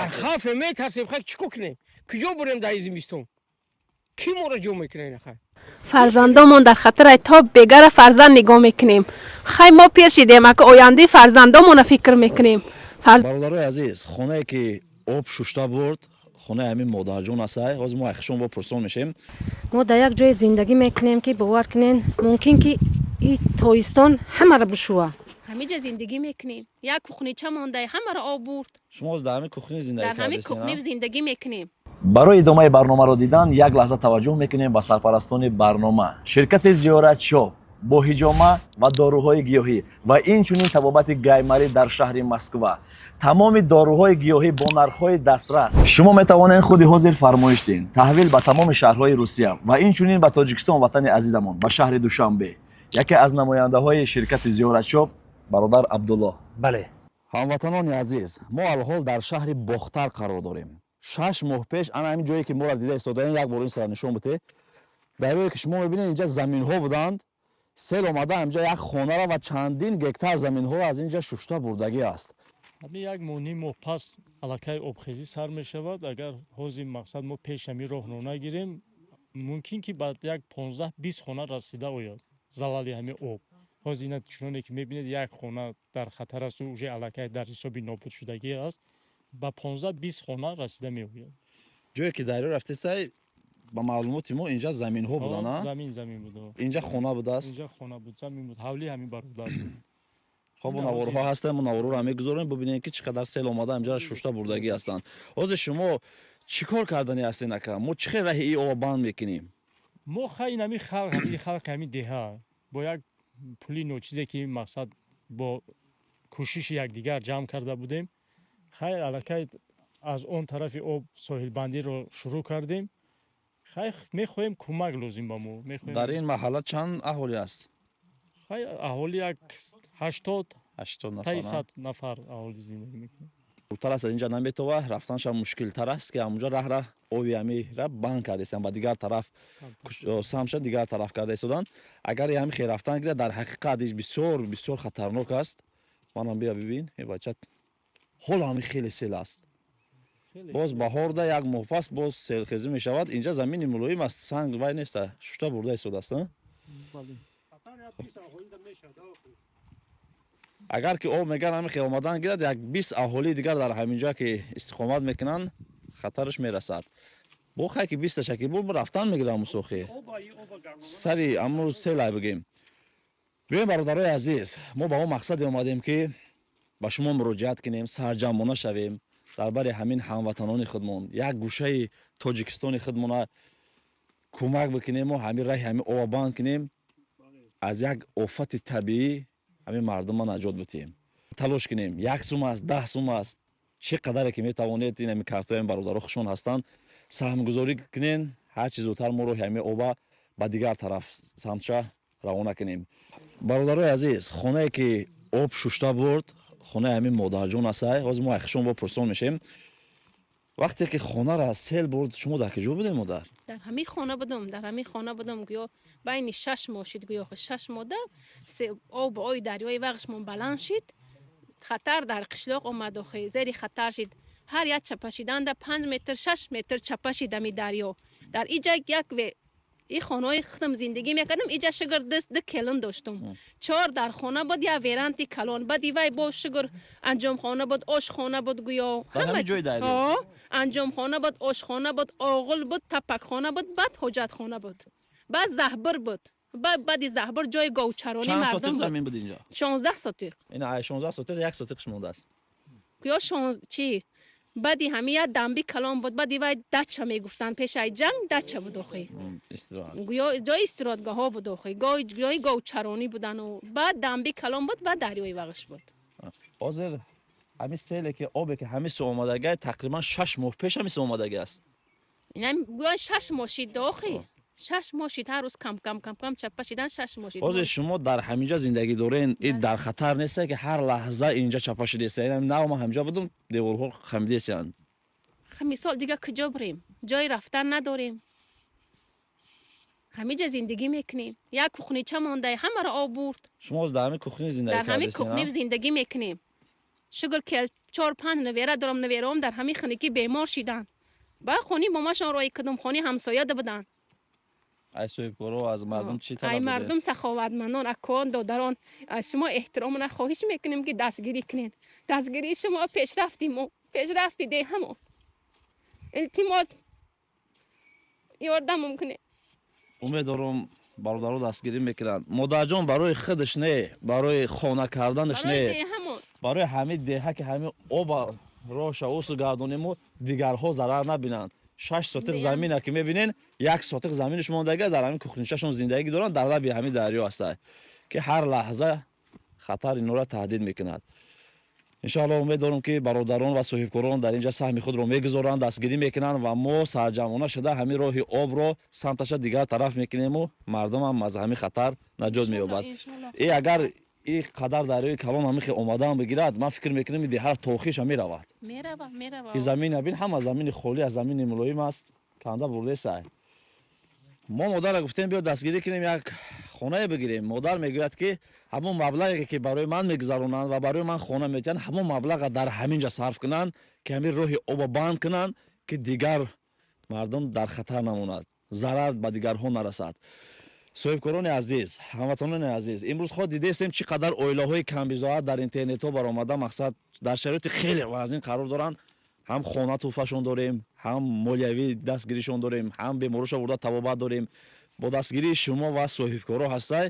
Дар хавфе, метарсем. Хай, чӣ кор кунем? Куҷо бурем дар зимистон? Кӣ моро ҷо мекунад ина, хай? Фарзандомон дар хатарай. То бегара фарзанд нигоҳ мекунем. Хай, мо пир шидем, ака, ояндаи фарзандомона фикр мекунем. Бародарои азиз, хонае ки об шушта бурд, хонаи ҳамин модарҷон астай. Ҳозир мо айхишон бо пурсон мешем. Мо дар як ҷое зиндагӣ мекунем, ки бовар кунен, мумкин ки и тобистон ҳамаро бишӯва. Ҳамиҷа зиндагӣ мекунем. Як кухнича монда, ҳамаро об бурд. Шумо ҳозир дар ҳамин кухни зиндагӣ Дар ҳамин кардесин? кухни зиндагӣ мекунем. Барои идомаи барномаро дидан як лаҳза таваҷҷӯҳ мекунем ба сарпарастони барнома, ширкати «Зиёрат Шоп» бо ҳиҷома ва доруҳои гиёҳӣ ва инчунин табобати гайморӣ дар шаҳри Москва. Тамоми доруҳои гиёҳӣ бо нархҳои дастрас. Шумо метавонед худи ҳозир фармоиш диҳед. Таҳвил ба тамоми шаҳрҳои Русия ва инчунин ба Тоҷикистон, ватани азизамон, ба шаҳри Душанбе. Яке аз намояндаҳои ширкати «Зиёрат Шоп», бародар Абдулло. Бале. Ҳамватанони азиз, мо алҳол дар шаҳри Бохтар қарор дорем. 6 моҳ пеш ана ҳамин ҷое ки моро дида истодаем, як бор ин сара нишон бите, дарёе ки шумо мебинед, инҷа заминҳо буданд. Сел омада, ҳаминҷа як хонара ва чандин гектар заминҳоро аз инҷа шушта бурдагӣ аст. Ҳамин як моҳ, ним моҳ пас аллакай обхезӣ сар мешавад. Агар ҳозир, мақсад, мо пеш ҳамин роҳро нагирем, мумкин ки ба як 15-20 хона расида ояд залали ҳамин об. Ҳозир ина чуноне ки мебинед, як хона дар хатар асту уже аллакай дар ҳисоби нобудшудагӣ аст, ба 15-20 хона расида меояд. Ҷое ки дарё рафтесай, ба маълумоти мо, инҷа заминҳо буданд, а? Замин буд. Инҷа хона будааст. Инҷа хона буд, замин буд, ҳавлии ҳамин бародар буд. Хоб, наворҳо ҳастанд, мо наворҳоро мегузорем, бубинем, ки чӣ қадар сел омада, инҷа шушта бурдагӣ ҳастанд. Ҳозир шумо чӣ кор кардани ҳастен, ака? Мо чӣ хел раҳи ин оба банд мекунем? Мо, хай, ин ҳамин халқ, ҳамин халқи ҳамин деҳа бо як пули ночизе ки, мақсад, бо кӯшиши якдигар ҷамъ карда будем, хай, аллакай аз он тарафи об соҳилбандиро шурӯъ кардем. Хай, мехоҳем, кӯмак лозим ба мо, мехоҳем. Дар ин маҳалла чанд аҳолӣ аст? Хай, аҳолӣ як 80 80 таи нафар. 100 нафар аҳолӣ зиндагӣ мекунад. Дуртар аст, аз инҷа наметова, рафтаншам мушкилтар аст, ки ҳамунҷа раҳра оби ҳамира банд кардаистанд, ба дигар тараф самша дигар тараф карда истоданд. Агар ҳами хел рафтан гирад, дар ҳақиқат иш бисёр бисёр хатарнок аст. Манам бия, бибин, э бача, ҳоло ҳами хеле сел аст. Боз баҳорда, як моҳ пас, боз селхезӣ мешавад. Инҷа замини мулоим аст, санг вай неста, шушта бурда истодааст, а? Бале. Агар ки об, меган, ҳами хел омадан гирад, як 20 аҳолии дигар дар ҳаминҷа ки истиқомат мекунанд, хатараш мерасад. Бо хай ки бисташа ки бур, рафтан мегирам мусохи сари амрӯз селай бигем. Биёем, бародарои азиз, мо ба он мақсаде омадем, ки ба шумо муроҷиат кунем, сарҷамъона шавем дар бари ҳамин ҳамватанони худмон, як гӯшаи Тоҷикистони худмона кӯмак бикунему ҳамин раҳи ҳамин оба банд кунем, аз як офати табиӣ ҳамин мардума наҷот битиҳем. Талош кунем, 1 сум аст, 10 сум аст, чӣ қадаре ки метавонед, ин ҳамин картои бародаро хушон ҳастанд, саҳмгузорӣ кунен. Ҳарчи зудтар мо роҳи ҳамин оба ба дигар тараф самтша равона кунем. Бародарои азиз, хонае ки об шушта бурд, хонаи ҳамин модарҷон астай. Ҳозир мо айхишон бо пурсон мешем. Вақте ки хонара сел бурд, шумо дар куҷо будем, модар? Дар ҳамин хона будам, дар ҳамин хона будам. Гӯё байни 6 моҳ шид, гӯё 6 моҳда об ои дарёи Вағшмон баланд шид, хатар дар қишлоқ омад. Охи, зери хатар шид. Ҳар як чапа шиданда 5 метр, 6 метр чапа шид ами дарё. Дар иҷа як и хонаҳои худам зиндагӣ мекардам. Иҷа, шукр, ду келин доштум, чор дар хона буд, як веранди калон. Баъди вай бо, шукр, анҷомхона буд, ошхона буд, гӯё. Дар ҳамин ҷои дарё? Ҳо, анҷомхона буд, ошхона буд, оғил буд, тапакхона буд, баъд ҳоҷатхона буд, баъд заҳбир буд, баъди заҳбир ҷои говчаронӣ Чанд мардум сотиқ буд. замин буд инҷо? 16 сотиқ. Ин 16 сотиқ, як сотиқш мондааст. Ё чи, баъди ҳамин як дамби калон буд, баъди вай дача мегуфтанд. Пешаи ҷанг дача буд охи. Истироҳат. Гӯё ҷои истироҳатгоҳҳо буд охи, ҷои говчаронӣ будану баъд дамби калон буд, баъд дарёи Вағш буд. Ҳозир ҳамин селе ки, обе ки ҳамин су омадагай, тақрибан 6 моҳ пеш ҳамин су омадагӣ аст. Инам гӯё 6 моҳ шид охи, 6 моҳ шид. Ҳар рӯз кам кам, кам кам чапа шидан, 6 моҳ шид. Ҳозир шумо дар ҳаминҷа зиндагӣ дорен, и дар хатар несте, ки ҳар лаҳза инҷа чапа шидеста? Инам нав ман ҳаминҷа будум, деворҳо хамидесиянд. Мисол, дига куҷо бирем? Ҷои рафтан надорем. Ҳамиҷа зиндагӣ мекунем. Як кухнича монда, ҳамаро об бурд. Шумо ҳозир дар ҳамин кухни зиндагӣ Дар ҳамин кардесен? кухни зиндагӣ мекунем. Шукр ки 4-5 невера дорам, невераам дар ҳамин хунукӣ бемор шиданд. Ба хони момашон роҳӣ кардам, хони ҳамсоя да буданд. Ай соҳибкоро, аз мардум чӣ Ай талаб доред? Мардум, саховатмандон, акон, додарон, аз шумо эҳтиромона хоҳиш мекунем, ки дастгирӣ кунед. Дастгирии шумо пешрафти мо, пешрафти деҳамо. Илтимос, ёрдамон кунед. Умед дорам, бародаро дастгирӣ мекунанд. Модарҷон, барои худаш не, барои хона карданаш Барои не, деҳамон. Барои ҳамин деҳа, ки ҳамин оба роша усу гардонему, дигарҳо зарар набинанд. 6 сотиқ Деҳам. замина ки мебинен, 1 сотиқ заминаш мондага, дар ҳамин кухничашон зиндагӣ доранд, дар лаби ҳамин дарё ҳастанд, ки ҳар лаҳза хатар инора таҳдид мекунад. Иншоалло, умед дорам, ки бародарон ва соҳибкорон дар инҷа саҳми худро мегузоранд, дастгирӣ мекунанд ва мо сарҷамъона шуда ҳамин роҳи обро самташа дигар тараф мекунему, мардумам аз ҳамин хатар наҷот меёбад. Иншоалло. И агар и қадар дарёи калон ҳамихе омадан бигирад, ман фикр мекунам, и деҳа тохиша меравад. Мерава, мерава. Ки замина бин, ҳама замини холӣ аз замини мулоим аст, канда бурдесай. Мо модарра гуфтем, биё дастгирӣ кунем, як хонае бигирем. Модар мегӯяд, ки ҳамон маблағе, ки барои ман мегузаронанд ва барои ман хона метиҳанд, ҳамон маблаға дар ҳамин ҷа сарф кунанд, ки ҳамин роҳи оба банд кунанд, ки дигар мардум дар хатар намонад, зарар ба дигарҳо нарасад. Соҳибкорони азиз, ҳамватанони азиз, имрӯз ход дидестем, чӣ қадар оилаҳои камбизоат дар интернетҳо баромада, мақсад, дар шароити хеле вазнин қарор доранд. Ҳам хона тӯҳфашон дорем, ҳам молиявӣ дастгиришон дорем, ҳам бемориша бурда табобат дорем. Бо дастгирии шумо ва соҳибкоро ҳастай.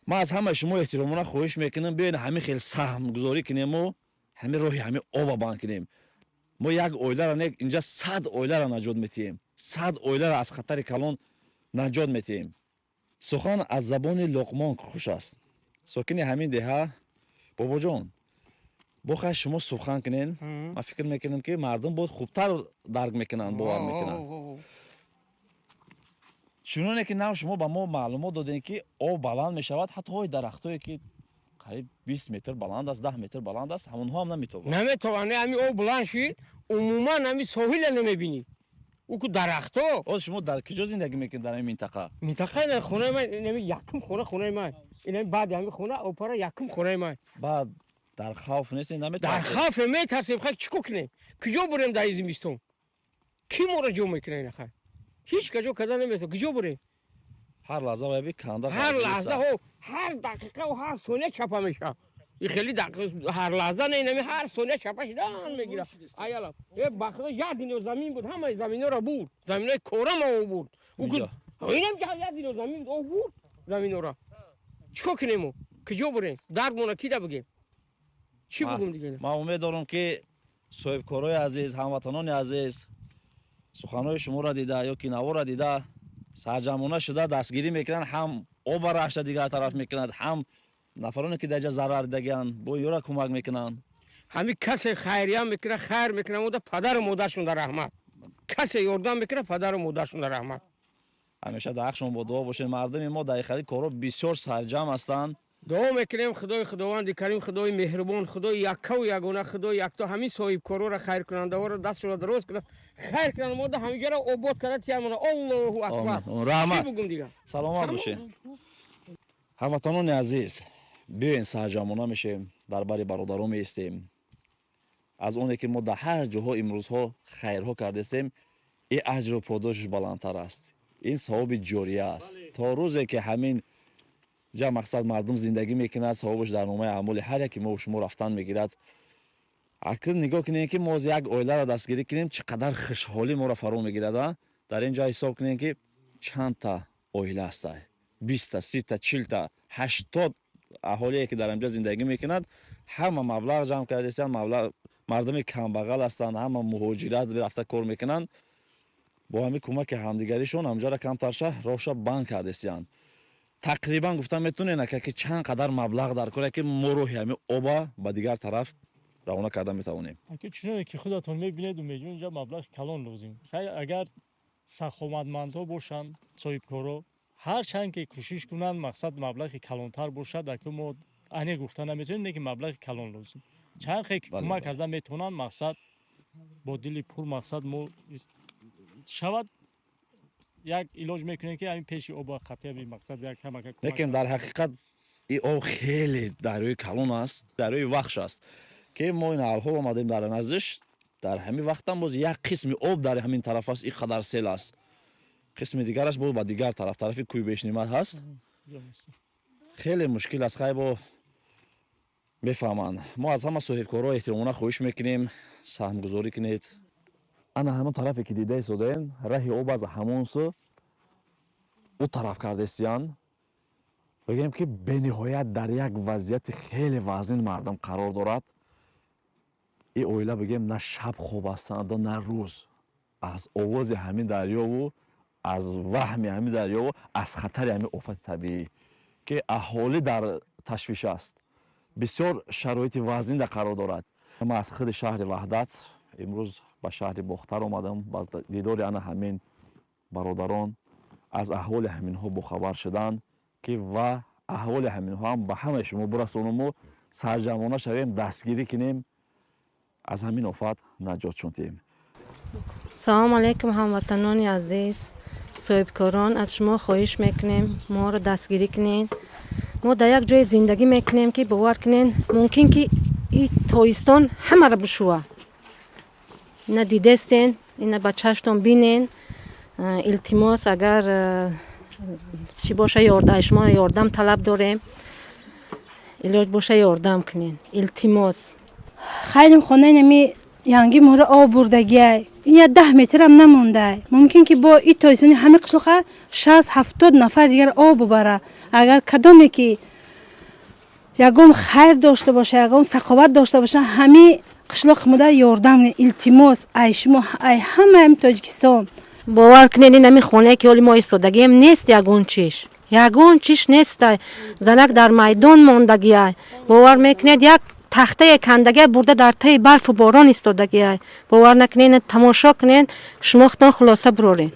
Ман аз ҳамаи шумо эҳтиромона хоҳиш мекунам, биёен ҳамин хел саҳмгузорӣ кунему ҳамин роҳи ҳамин оба банд кунем. Мо як оилара не, инҷа 100 оилара наҷот метиҳем, 100 оилара аз хатари калон наҷот метиҳем. Сухан аз забони Луқмон хуш аст, сокини ҳамин деҳа. Бобоҷон, бохай шумо сухан кунен. Ман фикр мекунам, ки мардум бояд хубтар дарк мекунанд, бовар мекунанд. Чуноне ки нав шумо ба мо маълумот додем, ки об баланд мешавад, ҳатто ҳои дарахтое, ки қариб 20 метр баланд аст, 10 метр баланд аст, ҳамонҳо ҳам наметобанд. Наметавонӣ. Ҳами об баланд шид, умуман ҳами соҳила намебинӣ, ӯ ку дарахто. Оз шумо дар куҷо зиндагӣ мекунед дар ин минтақа? Минтақа ина хонаи ман, инами якум хона, хонаи ман, инами баъди ҳами хона опара якум хонаи ман. Баъд дар хавф нестед? Дар Наметарсед? хавфе, метарсем. Хай, чӣ кор кунем, куҷо бурем дар ин зимистон? Кӣ моро ҷо мекунад ина? Хай, ҳеҷ каҷо карда наметавон. Куҷо бурем? Ҳар лаҳза вайби канда. Ҳар лаҳза ҳо, ҳар дақиқаву ҳар сония чапа мешавад. И хеле ҳар лаҳза не, инами ҳар сония чапа шидан мегирад. Аяла э, ба худо, як дино замин буд, ҳамаи заминҳоро бурд, заминои корама о бурд. Инам як дино замин буд, о бурд заминҳоро. Чӣ кор кунем мо, куҷо бурем? Дардмона кида бигем, чӣ бугум дига? Ман умед дорам, ки соҳибкорои азиз, ҳамватанони азиз суханҳои шуморо дида ё ки навора дида, сарҷамъона шуда дастгирӣ мекунанд, ҳам оба рашта дигар тараф мекунанд, ҳам нафароне, ки дар ҷа зарар дидагианд, бо ёра кӯмак мекунанд. Ҳамин касе хайрия мекунад, хайр мекунад, ода падару модаршон дар раҳмат. Касе ёрдам мекунад, падару модаршон дар раҳмат. Ҳамеша дар ҳақшон бо дуо бошед. Мардуми мо дар хеле корҳо бисёр сарҷамъ ҳастанд. Дуо мекунем, Худои Худованди Карим, Худои меҳрубон, Худои яккаву ягона, Худои якто, ҳамин соҳибкорора, хайркунандаҳоро дастшонро дароз кунад, хайр кунанд, мода ҳаминҷаро обод карда тиямона. Аллоҳу акбар. Раҳмат. Чӣ бугум дига? Саломат бошед. Ҳамватанони азиз, биёен сарҷамъона мешем, дар бари бародарон меистем. Аз оне ки мо дар ҳар ҷоҳо имрӯзҳо хайрҳо кардастем, ин аҷру подошаш баландтар аст, ин савоби ҷория аст. То рӯзе ки ҳамин ҷа мақсад мардум зиндагӣ мекунад, савобаш дар номаи аъмоли ҳар яке мо шумо рафтан мегирад. Акнун нигоҳ кунем, ки мо як оиларо дастгирӣ кунем, чӣ қадар хушҳолӣ моро фаро мегирад. А дар ин ҷо ҳисоб кунем, ки чандта оила ҳаста: 20-та, 30-та, 40-та, 80 аҳолие, ки дар инҷа зиндагӣ мекунад. Ҳама маблағ ҷамъ кардастанд, маблағ мардуми камбағал ҳастанд, ҳама муҳоҷират рафта кор мекунанд. Бо ҳамин кӯмаки ҳамдигаришон ҳамҷара камтарша роҳша банд кардастиянд. Тақрибан гуфта метонен, ака, ки чанд қадар маблағ дар коре, ки мо роҳи ҳамин оба ба дигар тараф равона карда метавонем? Аки, чуноне ки худатон мебинед, Умедҷон, инҷа маблағи калон лозим. Хай, агар саховатмандҳо бошанд, соҳибкоро, ҳарчанд ки кӯшиш кунанд, мақсад, маблағи калонтар бошад. Аки мо ане гуфта наметавонем, не ки маблағи калон лозим. Чанд хе ки кӯмак карда метавонанд, мақсад, бо дили пур, мақсад, мо шавад як илоҷ мекунем, ки ҳамин пеши оба қатъияби, мақсад, як камака кӯмак. Лекин дар ҳақиқат ин об хеле дарёи калон аст, дарёи Вахш аст. Ки мо ин ҳолҳо омадем дар наздиш, дар ҳамин вақтам боз як қисми об дар ҳамин тараф аст, ин қадар сел аст. Қисми дигараш боз ба дигар тараф, тарафи кӯи Бешнима ҳаст. Хеле мушкил аст, хай бо мефаҳманд. Мо аз ҳама соҳибкорҳо эҳтиромона хоҳиш мекунем, саҳмгузорӣ кунед. Ана ҳамон тарафе ки дида истодаем, раҳи об аз ҳамон су ӯ тараф кардестиян. Бигӯем ки бениҳоят дар як вазъияти хеле вазнин мардум қарор дорад. Ин оила бигӯем на шаб хоб ҳастанд, на рӯз. Аз овози ҳамин дарёву аз ваҳми ҳамин дарёву аз хатари ҳамин офати табиӣ ки аҳолӣ дар ташвиш аст. Бисёр шароити вазнин қарор дорад. Ман аз худи шаҳри Ваҳдат имрӯз ба шаҳри Бохтар омадам, ба дидори ана ҳамин бародарон, аз аҳволи ҳаминҳо бохабар шудан ки ва аҳволи ҳаминҳо ҳам ба ҳамаи шумо бирасонуму сарҷамъона шавем, дастгирӣ кунем, аз ҳамин офат наҷот шудем. Салом алейкум, ҳамватанони азиз, соҳибкорон, аз шумо хоҳиш мекунем, моро дастгирӣ кунед. Мо дар як ҷое зиндагӣ мекунем ки бовар кунед, мумкин ки и тобистон ҳамаро бишӯва. Ина дидестен, ина ба чашмтон бинен. Илтимос, агар чӣ боша, аз шумо ёрдам талаб дорем, илоҷ боша ёрдам кунед, илтимос. Хайрим, хонаи нами янги моро об бурдагиай, ин я 10 метрам намондай. Мумкин ки бо и тобистони ҳами қишлоқа 60-70 нафар дигар об бубара. Агар кадоме ки ягон хайр дошта боша, ягон сақоват дошта боша, ҳами қишлоқи мода ёрдам, илтимос, ай шумо, ай ҳамаи Тоҷикистон. Бовар кунед, ин ҳамин хонае ки ҳоли мо истодагием нест, ягон чиш, ягон чиш нестай. Занак дар майдон мондагиай. Бовар мекунед, як тахтае кандагиай, бурда дар таи барфу борон истодагиай. Бовар накунед, тамошо кунед, шумо худтон хулоса бироред.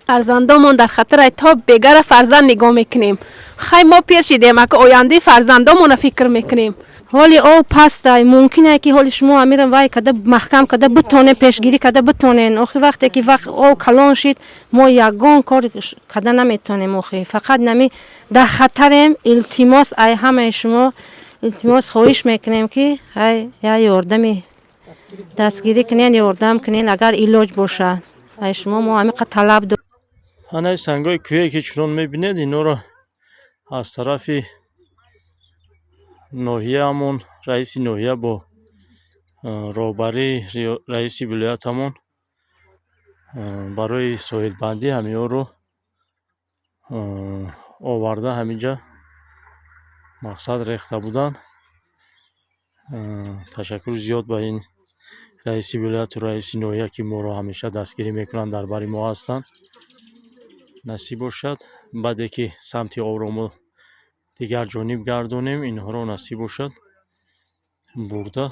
Фарзандомон дар хатарай, то бегара фарзанд нигоҳ мекунем. Хай, мо пир шидем, ака ояндаи фарзандомона фикр мекунем. Ҳоли об пастай, мумкине ки ҳоли шумо амира вай када, маҳкам када битонен, пешгирӣ када битонен. Охи вақте ки вақт об калон шид, мо ягон кор када наметонем. Охи фақат нами дар хатарем. Илтимос, ай ҳамаи шумо илтимос, хоҳиш мекунем ки ай я ёрдами дастгирӣ кунен, ёрдам кунен, агар илоҷ бошад. Ай шумо мо ҳамиқа талаб дорем. Ҳанаи сангҳои кӯҳе ки чунон мебинед, инҳоро аз тарафи ноҳияамон, раиси ноҳия бо роҳбарии раиси вилоятамон барои соҳилбандӣ ҳаминҳоро оварда, ҳаминҷа мақсад рехта буданд. Ташаккури зиёд ба ин раиси вилояту раиси ноҳия, ки моро ҳамеша дастгирӣ мекунанд, дар бари мо ҳастанд. Насиб бошад, баъде ки самти обро мо дигар ҷониб гардонем, инҳоро насиб бошад, бурда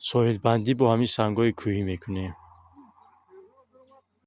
соҳилбандӣ бо ҳамин сангҳои кӯҳӣ мекунем.